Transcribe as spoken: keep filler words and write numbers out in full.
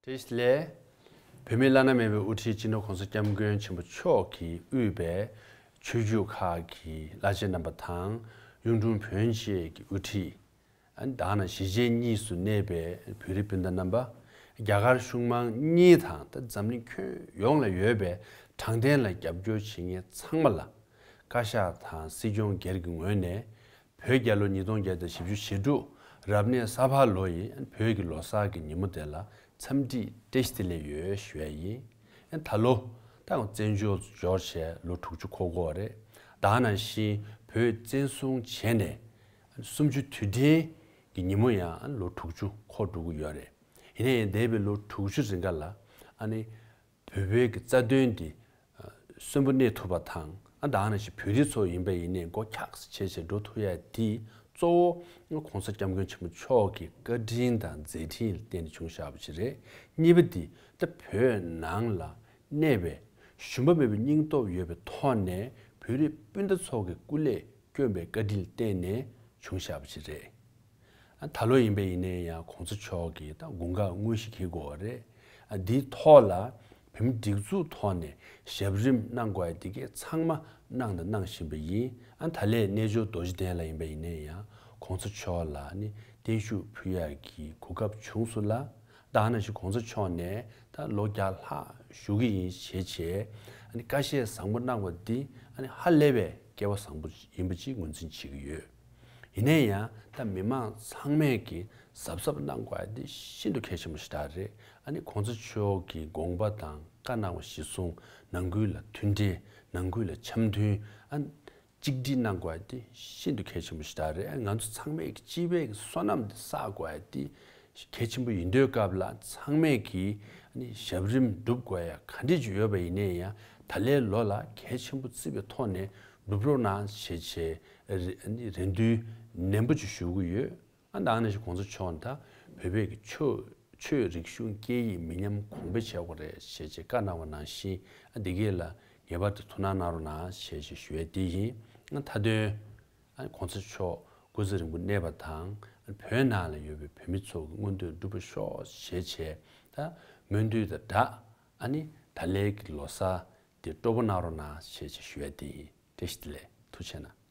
བཀྲ་ཤིས་བདེ་ལེགས། བོད་མིའི་བླ་ན་མེད་པའི་དབུ་ཁྲིད་སྤྱི་ནོར་༸གོང་ས་༸སྐྱབས་མགོན་ཆེན་པོ་མཆོག་གིས་དབུས་པའི་ཆོས་བརྒྱུད་ཁག་གི་བླ་ཆེན་རྣམ་པ་དང་། གཡུང་དྲུང་བོན་བཅས་ཀྱི་དབུ་ཁྲིད། ཨ་ནི་ད་ག་ནང་བཞིན་གཞིས་བྱེས་གཉིས་སུ་གནས་པའི་བོད་རིགས་སྤུན་ཟླ་རྣམ་པ། རྒྱ་གར་གཞུང་མང་གཉིས་དང་ད་འཛམ་གླིང་ཁྱོན་ཡོངས་ལ་ཡོད་པའི་དྲང་བདེན་ལ་རྒྱབ་སྐྱོར་བྱེད་མཁན་ཚང་མ་ལ། བཀའ་ཤག་དང་སྲིད་སྐྱོང་སྒེར་གྱི་ངོས་ནས། བོད་རྒྱལ་ལོ་ཉིས་སྟོང་བརྒྱ་དང་བཞི་བཅུ་ཞེ་དྲུག་རབ་གནས་ས་ཕག་ལོ་ཡི་བོད་ཀྱི་ལོ་གསར་གྱི་ཉིན་མོ་དེ་ལ་འཚམས་འདྲི་བཀྲ་ཤིས་བདེ་ལེགས་ཡོད་ཞུ་ཡ་ཡིན། ད་ལོ་ད་བཙན་བྱོལ་འབྱོར་བྱས་ལོ་དྲུག་ཅུ་འཁོར་གྱི་ཡོད་རེད། ད་ག་ནང་བཞིན་བོད་བཙན་བཟུང་བྱས་ནས་སུམ་ཅུ་དུས་དྲན་གྱི་ཉིན་མོ་ཡང་ལོ་དྲུག་ཅུ་འཁོར་འགྲོ་གི་ཡོད་རེད། ཡིན་ནའི་འདས་པའི་ལོ་དྲུག་ཅུ་རིང་ག་ལ་ཨ་ནི། བོད་པའི་གི་རྩ་དོན་འདི་གསོན་པོ་གནས་ཐུབ་པ་དང་། ཨ་ད་ག་ནང་བཞིན་བོད་རིགས་ཚོ་ཡིན་པ་ཡིན་ནའི་མགོ་འཁྱགས་སེ་བྱས་བྱས་འགྲོ་ཐུབ་ཡ་འདི་གཙོ་བོ་༸གོང་ས་༸སྐྱབས་མགོན་ཆེན་པོ་མཆོག་གི་བཀའ་དྲིན་དང་མཛད་འཕྲིན་ལ་བརྟེན་ནས་བྱུང་བཞག་པ་ཞིག་རེད། གཉིས་པ་འདི་ད་བོད་ནང་ལ་གནས་པའི་ཞུམ་པ་མེད་པའི་སྙིང་སྟོབས་ཡོད་པའི་ཐོག་ནས་བོད་རིགས་སྤུན་ཟླ་ཚོ་གི་སྐུ་ལས་བསྐྱོན་པའི་བཀའ་དྲིན་ལ་བརྟེན་ནས་བྱུང་བཞག་པ་ཞིག་རེད། ད་ལོ་ཡིན་པ་ཡིན་ནའི་ཡང་༸གོང་ས་མཆོག་གིས་ད་དགུང་ཁ་དངོས་གཞི་འཁྱེར་དགོས་པ་རེད། འདིའི་ཐོག་ལ་བོད་མི་སྒྲིག་འཛུགས་ཐོག་ནས་ཞབས་རིམ་གནང་དགོས་ཡ་འདི་གས་ཚང་མ་གནང་དང་གནང་བཞིན་པ་ཡིན། ད་ལས་རྣལ་འབྱོར་རྡོ་རྗེ་གདན་ལ་ཡིན་པ་ཡིན་ནའི་ཡང་༸གོང་ས་མཆོག་ལ་ནི་བརྟན་བཞུགས་ཕུལ་ཡ་གི་གོ་སྐབས་བྱུང་སོང་ལ། ད་ག་ནང་བཞིན་༸གོང་ས་མཆོག་ནས་ད་ལོ་བརྒྱ་ལྷག་བཞུགས་ཀྱི་ཡིན་ཞེས་བྱས། ཨ་ནི་བཀའ་བཤད་བཟང་པོ་གནང་བ་འདི་ཨ་ནི་ཧ་ལས་པའི་སྐལ་བ་བཟང་པོ་ཡིན་པ་ཅིག་ངོས་འཛིན་བྱེད་ཀྱི་ཡོད། ཡིན་ནའི་ཡང་ད་མི་མང་ཚང་མས་ཀྱིས་གཟབ་གཟབ་གནང་དགོས་ཡ་འདི་ཤིན་ཏུ་གལ་ཆེན་པོ་ཞེ་དྲག་རེད། ཨ་ནི་༸གོང་ས་མཆོག་གི་དགོངས་པ་དང་བཀའ་གནང་བ་གཞིར་བཟུང་ནང་ཁུལ་ལ་མཐུན་འབྲེལ། ནང་ཁུལ་ལ་འཆམ་མཐུན། ཨ། གཅིག་སྒྲིལ་གནང་དགོས་ཡ་དེ་ཤིན་ཏུ་གལ་ཆེན་པོ་ཞིག་རེད། ང་ཚོ་ཚང་མས་ཀྱི་སྤྱི་པའི་བསོད་ནམས་དེ་བསགས་དགོས་ཡ་དེ་གལ་ཆེན་པོ་ཡིན་དུས་སྐབས་ལ། ཚང་མས་ཀྱི་ཞབས་རིམ་སྒྲུབ་དགོས་ཡ་ག་འདྲས་ཅིག་ཡོད་པ་ཡིན་ནའི་ཡང་། ད་ལོའི་ལོ་ལ་གལ་ཆེན་པོ་བརྩི་བའི་ཐོག་ནས་སྒྲུབ་རོགས་གནང་ཞེས་བྱས་རེ་འདུན་ནན་པོ་ཅིག་ཞུ་གི་ཡོད། ཨ་ད་ག་ནང་བཞིན་༸གོང་ས་མཆོག་ད་བོད་པའི་གི་ཆོས་ཆོས་རིག་གཞུང་སྐད་ཡིག་མི་ཉམས་གོང་འཕེལ་བྱེད་དགོས་རེད་ཞེས་བྱས་བཀའ་གནང་བ་ནང་བཞིན། ཨ་འདི་གས་ལ་ངེས་པར་དུ་ཐུགས་སྣང་གནང་རོགས་གནང་ཞེས་བྱས་ཞུ་ཡས་དེ་ཡིན། ཨ་མཐའ་དོན་ཨ་༸གོང་ས་མཆོག་སྐུ་ཚེ་རིང་པོ་གནས་པ་དང་། ཨ་བོད་ནང་ལ་ཡོད་པའི་བོད་མི་ཚོ་གི་མངོན་འདོད་འགྲུབ་པར་ཤོག་ཞེས་བྱས་ད་སྨོན་འདུན་དང་སྦྲགས། ཨ་ནི་ད་ལོའི་གི་ལོ་གསར་དེ་སྤྲོ་པོ་གནང་རོགས་གནང་ཞེས་བྱས་ཞུ་ཡས་དེ་ཡིན། བཀྲ་ཤིས་བདེ་ལེགས། ཐུགས་རྗེ་གནང་།